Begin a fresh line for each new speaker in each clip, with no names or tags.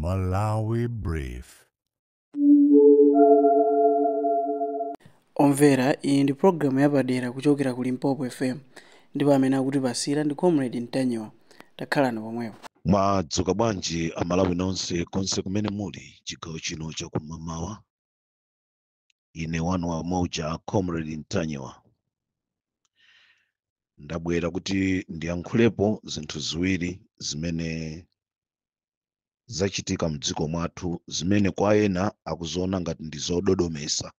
Malawi Brief.
Omvera, iyi ndi programu yapadera kuchokera ku Limpopo FM ndipo amene akutipasira ndi Comrade Ntanyiwa. Takhalani pomwepo.
Mwadzuka bwanji Amalawi nonse konse kumene muli chigawo chino chakumamawa? Ine wanu wa moja, Comrade Ntanyiwa, ndabwera kuti ndiyankhulepo zinthu ziwiri zimene zachitika mdziko mwathu, zimene kwa ena akuziona ngati ndi zododomesa.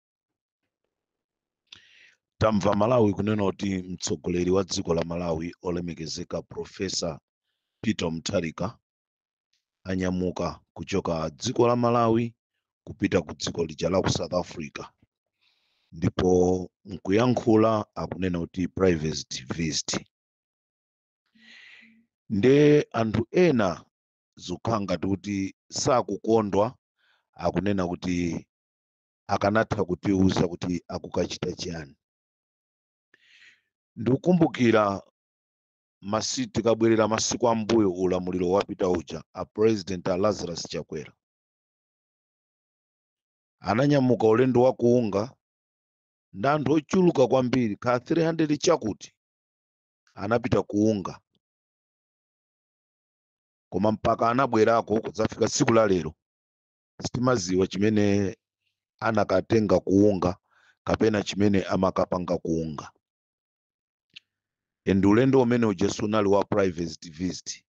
Tamva Malawi kunena kuti mtsogoleri wa dziko la Malawi, olemekezeka Professor Peter Mutharika, anyamuka kuchoka dziko la Malawi kupita ku dziko lija la ku South Africa, ndipo nkuyankhula akunena kuti private visit. Nde anthu ena zikukhala ngati kuti sakukondwa, akunena kuti akanatha kutiuza kuti akukachita chiyani. Ndikukumbukira tikabwerera masiku ambuyo, ulamuliro wapita uja, a President a Lazarus Chakwera ananyamuka ulendo wa kuunga ndi anthu ochuluka kwambiri, ka 300 chakuti, anapita kuunga, koma mpaka anabwerako kudzafika tsiku la lero sitimaziwa chimene anakatenga kuunga kapena chimene amakapanga kuunga. And ulendo umene uja sunali wa private visit,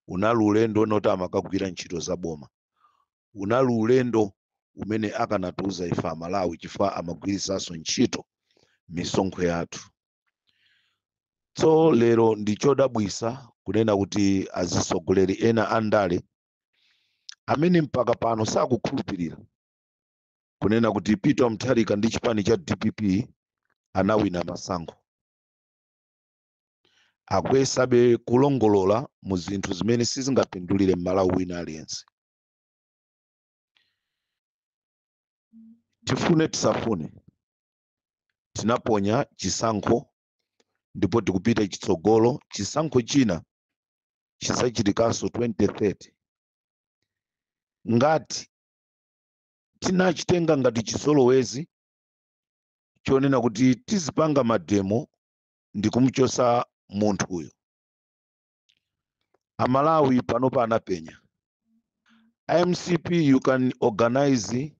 unali ulendo unoti amakagwira ntchito za boma, unali ulendo umene akanatiuza ife Amalawi, chifukwa amagwirisanso ntchito misonkho yathu. So lero ndi chodabwisa kunena kuti azisogoleri ena andale amene mpaka pano sakukhulupirira kunena kuti Peter Mutharika ndi chipani cha DPP anawina masankho, akuyesabe kulongolola mu zinthu zimene sizingapindulire Mmalawi wina aliyense. Tifune tisafune, tinaponya chisankho ndipo tikupita chitsogolo. Chisankho china chisachitikanso 2030. Ngati tinachitenga ngati chizolowezi chonena kuti tizipanga mademo ndi kumuchosa munthuyo, Amalawi panopa anapenya. MCP, you can organize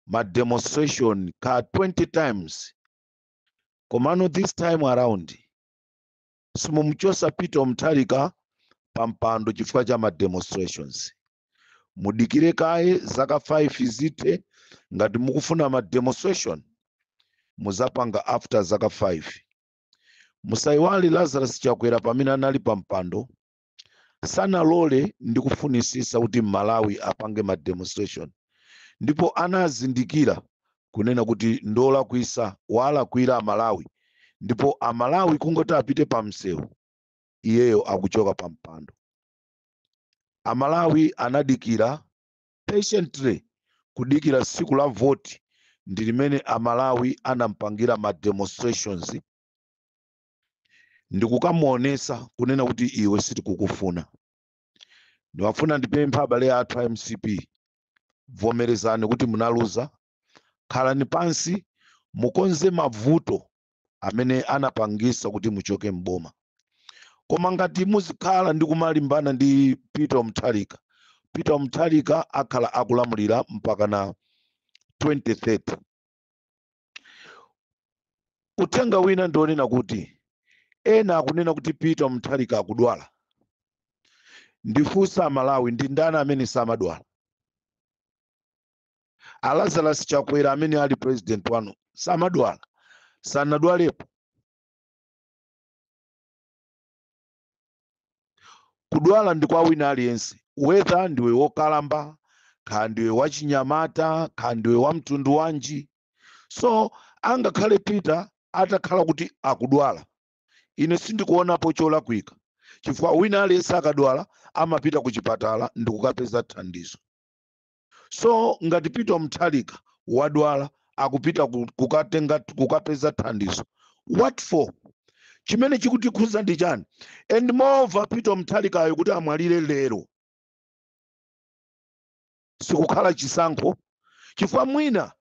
ma demonstration ka 20 times, komano this time around simumuchosa Peter Mutharika pa mpando chifukwa cha ma demonstrations. Mudikire kaye zaka 5 zithe. Ngati mukufuna ma demonstration, muzapanga after zaka 5. Musayiwale Lazarus Chakwera pamene anali pa mpando sanalole ndi kufunisisa kuti Malawi apange ma demonstration, ndipo anazindikira kunena kuti ndolakwisa, walakwira Amalawi, ndipo Amalawi kungoti apite pa msewu, iyeyo akuchoka pa mpando. Amalawi anadikira patiently, kudikira tsiku la voti, ndi limene Amalawi anampangira ma demonstrations ndikukamuonesa kunena kuti iwe sitikukufuna. Ndiwafuna ndipempha abale athu a MCP, vomerezani kuti munaluza, khalani pansi mukonze mavuto amene anapangisa kuti muchoke mboma. Koma ngati muzikhala ndi kumalimbana ndi Peter Mutharika, Peter Mutharika akhala akulamulira mpaka na 2030. Uthenga wina ndionena kuti ena akunena kuti Peter Mutharika akudwala. Ndifunsa Malawi, ndi ndani amene samadwala? A Lazarus Chakwera amene ali president wanu samadwala? Sanadwalepo? Kudwala ndi kwa wina aliyense, whether ndiwe wokalamba, kha ndiwe wachinyamata, kha ndiwe wa mtundu wanji. So angakhale Peter atakhala kuti akudwala, ine sindikuonapo cholakwika, chifukwa wina aliyense akadwala amapita ku chipatala ndi kukapeza thandizo. So ngati Peter Mutharika wadwala, akupita kukatenga, kukapeza thandizo, what for? Chimene chikutikhuza ndi chani? And moreover, Peter Mutharikayo kuti amwalire lero Sikukhala chisankho, chifukwa mwina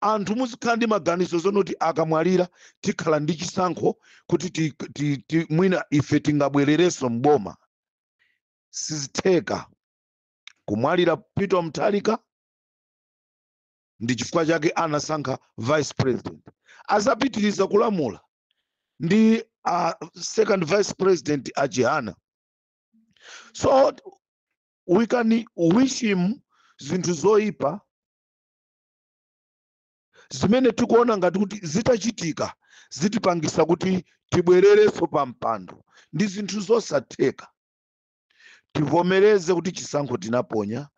anthu muzikhala ndi maganizo zonoti akamwalira tikhala ndi chisankho kuti mwina ife tingabwererenso mboma. Sizitheka. Kumwalira Peter Mutharika ndi chifukwa chake anasankha vice president, azapitiriza kulamula ndi second vice president a Chihana. So we can wish him zinthu zoyipa zimene tikuona ngati kuti zitachitika zitipangisa kuti tibwererenso pa mpando, ndi zinthu zosatheka. Tivomereze kuti chisankho tinaponya,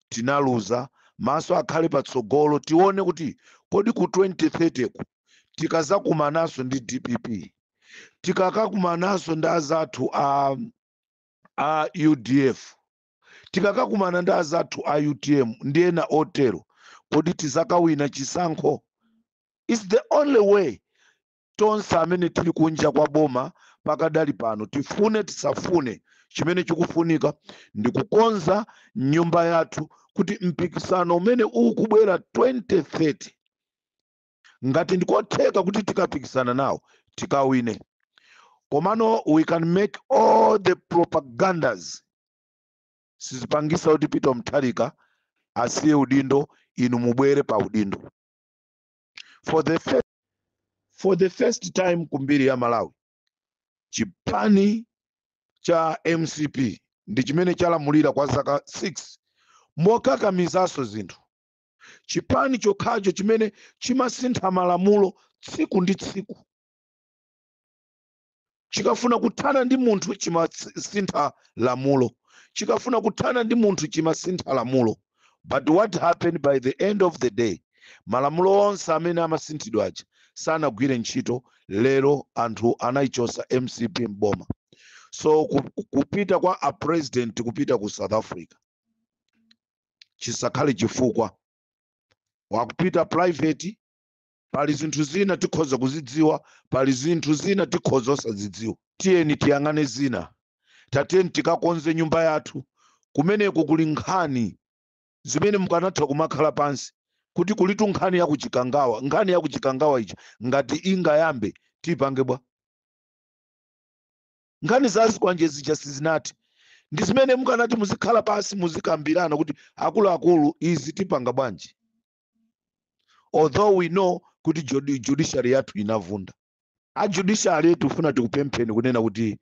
tinaluza. Maso akhale patsogolo, tione kuti kodi ku 2030 ku tikazakumananso ndi DPP, tikakakumananso ndi azathu a UDF, tikakakumana ndi azathu a UTM ndi ena otero, kodi tizakawina chisankho? It's the only way. Tonse amene tili kunja kwa boma pakadali pano, tifune tisafune, chimene chikufunika ndi kukonza nyumba yathu kuti mpikisano umene ukubwera 2030, ngati ndikotheka kuti tikapikisana nawo, tikawine. Komano we can make all the propagandas, sizipangisa kuti Peter Mutharika asiye udindo, inu mubwere pa udindo. For the first time kumbiri ya Malawi, chipani cha MCP ndi chimene chalamulira kwa zaka 6 mokakamizanso zinthu, chipani chokhacho chimene chimasintha malamulo tsiku ndi tsiku. Chikafuna kuthana ndi munthu chimasintha lamulo, chikafuna kuthana ndi munthu chimasintha lamulo. But what happened by the end of the day? Malamulo onse amene amasinthidwa aja sanagwire ntchito. Lero anthu anayichosa MCP mboma. So kupita kwa a president, kupita ku South Africa, chisakhale chifukwa wakupita private. Pali zinthu zina tikhoza kuzidziwa, pali zinthu zina tikhoza osazidziwa. Tiyeni tiyang'ane zina, tatiyeni tikakonze nyumba yathu. Kumeneko kuli nkhani zimene mukanatha kumakhala pansi kuti kulitu nkhani yakuchikangawa. Nkhani yakuchikangawa ichi ngati ingayambe, tipange bwa? Nkhani zazikwanje zija sizinati, ndi zimene mukanati muzikhala pansi, muzikambirana kuti akuluakulu, izi tipanga bwanji? Although we know kuti judiciary yathu inavunda. A judiciary, tifuna tikupempheni kunena kuti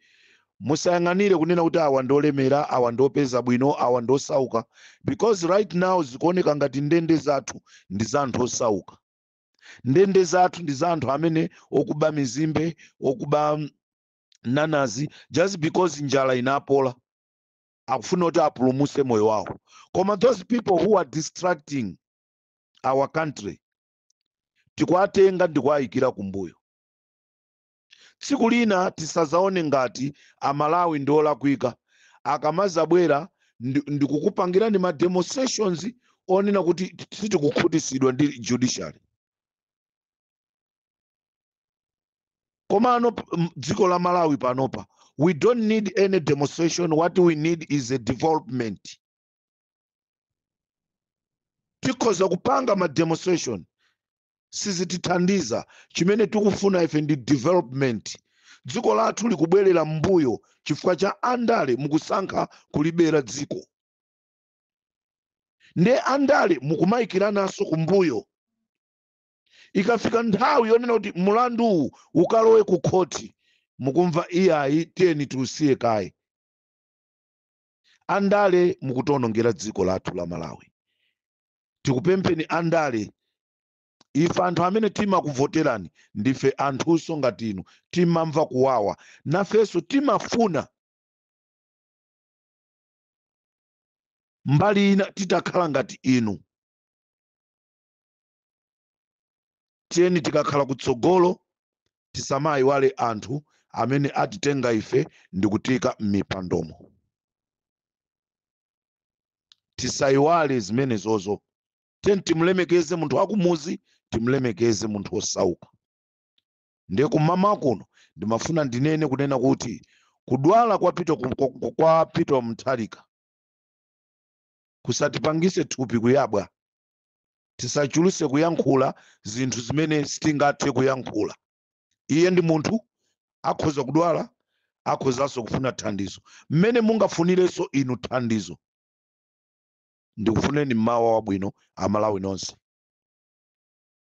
musayang'anire kunena kuti awa ndiolemera, awa ndiopeza bwino, awa ndiosauka, because right now zikuoneka ngati ndende zathu ndi za anthu osauka, ndende zathu ndi za anthu amene okuba mizimbe, okuba nanazi. Just because njala inapola, akufuna kuti apulumuse moyo wawo. Koma those people who are distracting our country tikuwatenga ndikuwayikira kumbuyo. Tsiku lina tisazaone ngati Amalawi ndi olakwika akamazabwera ndikukupangirani ma demonstrations onena kuti sitikukhutitsidwa ndi judiciary. Komano dziko la Malawi panopa, we don't need any demonstration. What we need is a development. Tikhoza kupanga ma demonstration, sizitithandiza. Chimene tikufuna ife ndi development. Dziko lathu likubwerera mbuyo chifukwa cha andale. Mukusankha kulibera dziko, nde andale mukumayikirananso kumbuyo. Ikafika nthawi yonena kuti mulanduwu ukalowe ku khoti, mukumva iyayi, tiyeni tiusiye kaye. Andale mukutionongera dziko lathu la Malawi. Tikupempheni andale, ife anthu amene timakuvoterani ndife anthunso ngati inu, timamva kuwawa nafenso, timafuna mbali ina titakhala ngati inu. Tiyeni tikakhala kutsogolo tisamayiwale anthu amene atitenga ife ndikutika m'mipandomo. Tisayiwale zimenezozo. Tiyeni timulemekeze munthu wakumuzi, timulemekeze munthu wosauka. Ndiye kumama kuno ndimafuna ndinene kunena kuti kudwala kwa Peter Mutharika Kusatipangise thupi kuyabwa, tisachuluse kuyankhula zinthu zimene sitingathe kuyankhula. Iye ndi munthu, akhoza kudwala, akhozanso kufuna thandizo mmene mungafunirenso inu thandizo. Ndikufuneni mmawa wabwino, Amalawi nonse.